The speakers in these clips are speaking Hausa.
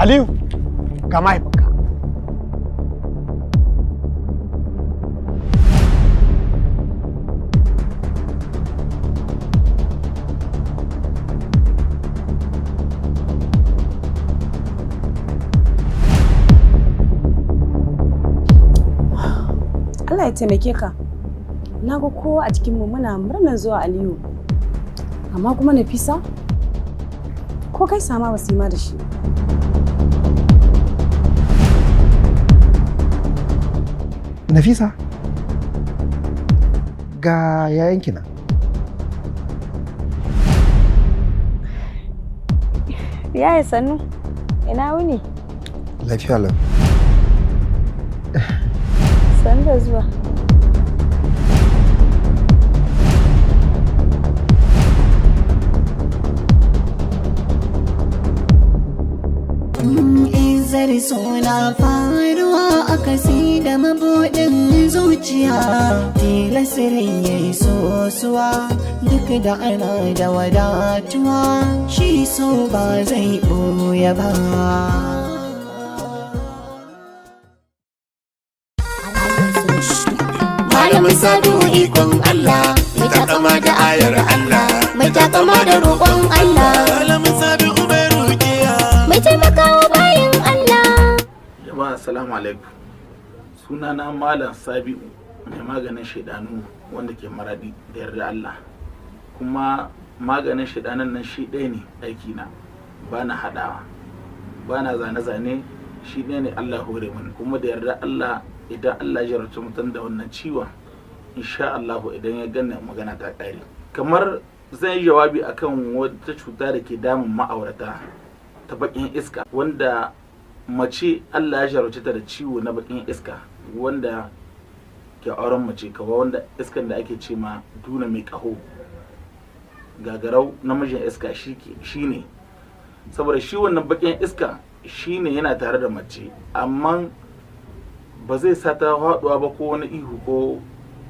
Aliyu, ga mahaifinka. Allah ya taimake ka. Na ga kowa a cikinmu muna murnar zuwa Aliyu. Amma kuma Nafisa, ko kai sama ba su yi ma da shi. Nafisa, ga yayanki nan. Yaya sannu, ina wuni? Lafiya lau. Sannu da zuwa. Izar suna faruwa a kasi da mabuɗin zuciya, tilasirin ya yi sosuwa duk da ana da wadatuwa, shi so ba zai ɓoye ba. Malamin Sabiu ikon Allah, mai takama da ayar Allah, mai takama da roƙon Allah, Malamin Sabiu mai rukiya. Mai taimakawa bayan Allah. Jama'a, assalamu alaikum. Sunana Malam Sabi'u mai maganin shaidanu wanda ke Maradi da yarda Allah. Kuma maganin shaidanan nan shi ɗaya ne aikina, ba na haɗawa, ba na zane-zane, shi ɗaya ne Allah hore mani. Kuma da yarda Allah, idan Allah ya jarabta mutum da wannan ciwon, insha Allah idan ya gane magana ta ƙare. Kamar zan yi jawabi akan wata cuta da ke damun ma'aurata ta baƙin iska, wanda mace Allah ya jarabce ta da ciwo na bakin iska, wanda ke auren mace kawa wanda iskan da ake ce ma duna mai kaho gagarau namijin iska shi ne. Saboda shi wannan bakin iska shi ne yana tare da mace, amma ba zai sa ta haɗuwa ba ko wani ihu ko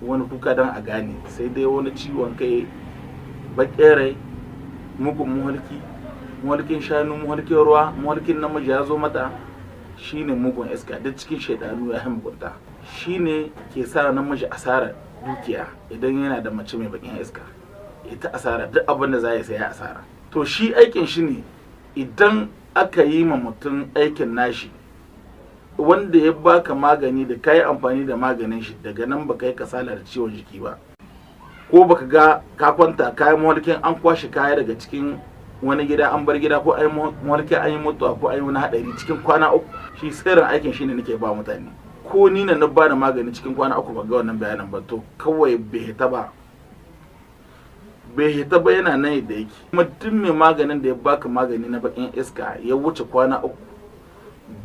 wani kuka don a gane, sai dai wani ciwon kai, baƙin rai, mugun muhalki, muhalkin shanu, muhalkin ruwa, muhalkin namiji ya zo mata. Shine mugun iska duk cikin shaidanu ya yi mugunta, shine ke sa namiji asarar dukiya. Idan yana da mace mai bakin iska, ita asara duk abin da za ya saya asara. To shi aikin shi ne, idan aka yi ma mutum aikin nashi, wanda ya baka magani da kayi amfani da maganin shi, daga nan baka yi kasala da ciwon jiki ba, ko baka ga ka kwanta kayan mawalkin an kwashe kaya daga cikin wani gida an bar gida, ko an yi mawalkin an yi mutuwa, ko an yi wani hadari cikin kwana 3. Shi sirrin aikin shine nake ba mutane. Ko ni na ba da magani cikin kwana 3 ba ga wannan bayanin ba, to kawai bai hita ba, bai hita ba, yana nan yadda yake. Kuma duk mai maganin da ya baka magani na bakin iska ya wuce kwana 3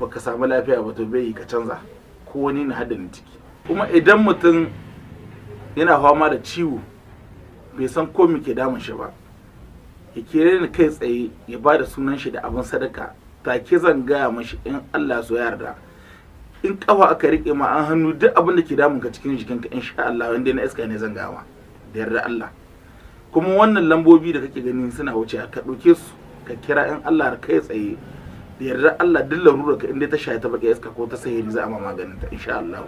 baka samu lafiya ba, to bai yi, ka canza, ko wani na haddani ciki. Kuma idan mutum yana fama da ciwo bai san ko me ke damun shi ba, ya kere ni kai tsaye ya ba da sunan shi da abin sadaka, take zan gaya mashi in Allah so ya yarda. In kafa aka rike ma an hannu, duk abin da ke damun ka cikin jikinka, insha Allah wanda na iska ne zan gama da yarda Allah. Kuma wannan lambobi da kake gani suna wuce, ka ɗauke su ka kira in Allah kai tsaye da yarda Allah, duk larurar ka inda ta shaye ta baki iska ko ta sahiri, za a ma maganin ta insha Allah.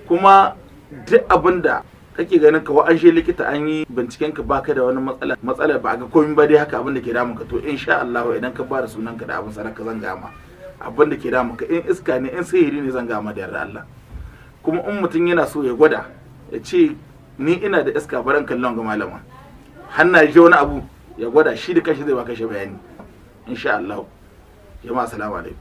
Kuma duk abin da kake ganin ka an she likita an yi binciken ka baka da wani matsala, matsala ba ga komai ba dai haka abin da ke damun ka, to insha Allah idan ka bada sunan ka da abin sadaka zan gama abin da ke damun ka, in iska ne in sihiri ne zan gama da yarda Allah. Kuma in mutum yana so ya gwada ya ce ni ina da iska baran kallon ga malama hanna ji wani abu ya gwada shi da kanshi zai baka shi bayani insha Allah. Jama'a, assalamu alaikum.